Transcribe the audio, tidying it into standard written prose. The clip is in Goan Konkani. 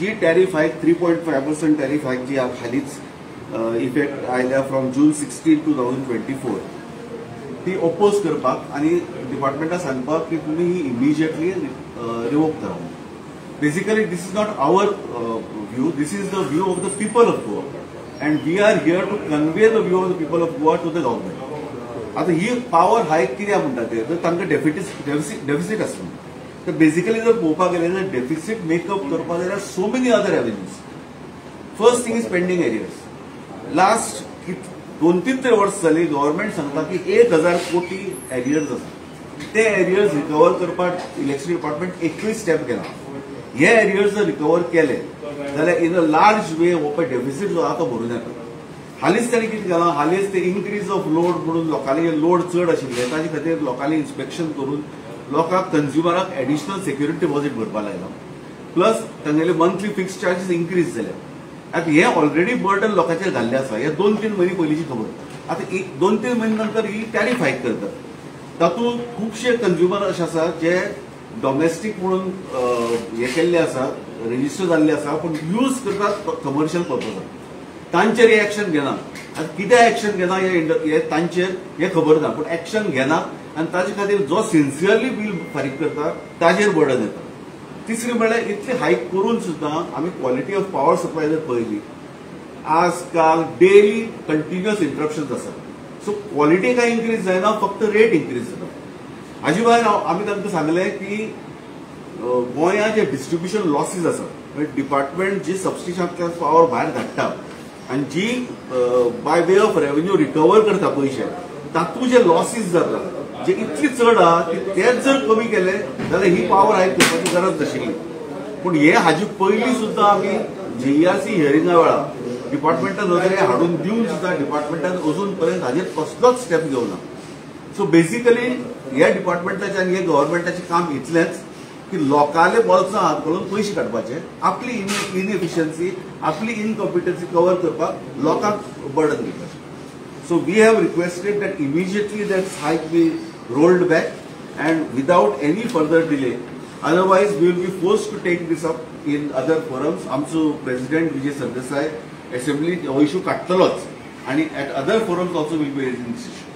जी tariff hike 3.5% tariff hike जी हालींच इफेक्ट आयल्या फ्रॉम जून 16, 2024, ती ओपोज करपाक आनी डिपार्टमेंटाक सांगपाक की तुमी ही इमिजिएटली रिवोक करा. Basically, this is not our view, this is the view of the people of Goa and we are here to convey the view of the people of Goa to the government. आता ही पावर हायक कित्याक म्हणटा ते, तर तांकां डेफिसीट आसता. तर बेसिकली जर पळोवपाक गेले जाल्यार डेफिसीट मेकअप करपाक जाल्यार so many other avenues. First thing is pending arrears. Last 2-3 तरी वर्स जाली गव्हर्मेंट सांगता की 1000 कोटी एरियर्स आसा. ते एरियर्स रिकवर करपाक इलेक्ट्रिसिटी डिपार्टमेंट एकूय स्टेप घेना. हे एरियर्स जर रिकवर केले जाल्यार इन अ लार्ज वे हो पळय डेफिसीट जो आहा तो भरून येता. हालींच ताणें कितें केलां, हालींच ते इन्क्रीज ऑफ लोड म्हणून लोकांनी लोड चड आशिल्ले ताजे खातीर लोकांनी इन्स्पेक्शन करून लोकांक कंज्युमराक एडिशनल सेक्युरिटी डिपॉझिट भरपाक लायला. प्लस तांगेले मंथली फिक्स चार्जीस इन्क्रीज जाले. आतां हे ऑलरेडी बर्डन लोकांचेर घाल्लें आसा. हे 2-3 म्हयने पयलींची खबर. आतां 2-3 म्हयने नंतर ही टॅरीफ हायक करतात. तातूंत खुबशे कंज्युमर अशे आसा जे डॉमेस्टीक म्हणून हे केल्ले आसा, रजिस्टर जाल्ले आसा, पूण यूज करतात कमर्शियल पर्पजाक. तांचेर एक्शन घेना. आतां कित्याक एक्शन घेना हे तांचेर हें खबर ना, पूण एक्शन घेना आनी ताजे खातीर जो सिन्सियरली बील फारीक करता ताजेर बर्डन येता. तिसरी म्हळ्यार इतली हायक करून सुद्दां आमी क्वॉलिटी ऑफ पॉवर सप्लाय जर पळयली, आजकाल डेली कंटिन्युअस इंटरप्शन्स आसा. सो क्वॉलिटी कांय इन्क्रीज जायना, फक्त रेट इन्क्रीज जाता. हाजे भायर आमी तांकां सांगलें की गोंयांत जे डिस्ट्रिब्युशन लॉसीस आसा, म्हणजे डिपार्टमेंट जी सबस्टेशनांतल्यान पावर भायर धाडटा आनी जी by way of revenue recover करता पयशे, तातूंत जे लॉसीस जाता जे इतली चड आहा की तेच जर कमी केले जाल्यार ही पावर हायक करपाची गरज नाशिल्ली. पूण हे हाजी पयलीं सुद्दां आमी जीईआरसी हियरिंगा वेळार डिपार्टमेंटा नदरे हाडून दिवन सुद्दां डिपार्टमेंटान अजून पर्यंत हाजेर कसलोच स्टेप घेवना. सो बेसिकली ह्या डिपार्टमेंटाचें आनी हे गव्हर्मेंटाचें काम इतलेंच की लोकांले बोल्सां हात घालून पयशे काडपाचे, आपली इनएफिशियन्सी, आपली इनकॉम्पिटन्सी कवर करपाक लोकांक बर्डन दिवपाचें. So we have requested that immediately that hike be rolled back and without any further delay. Otherwise we will be forced to take this up in other forums. आमचो प्रेसिडेंट विजय सरदेसाय असेंब्ली हो इशू काडटलोच आनी at other forums also will be raising this issue.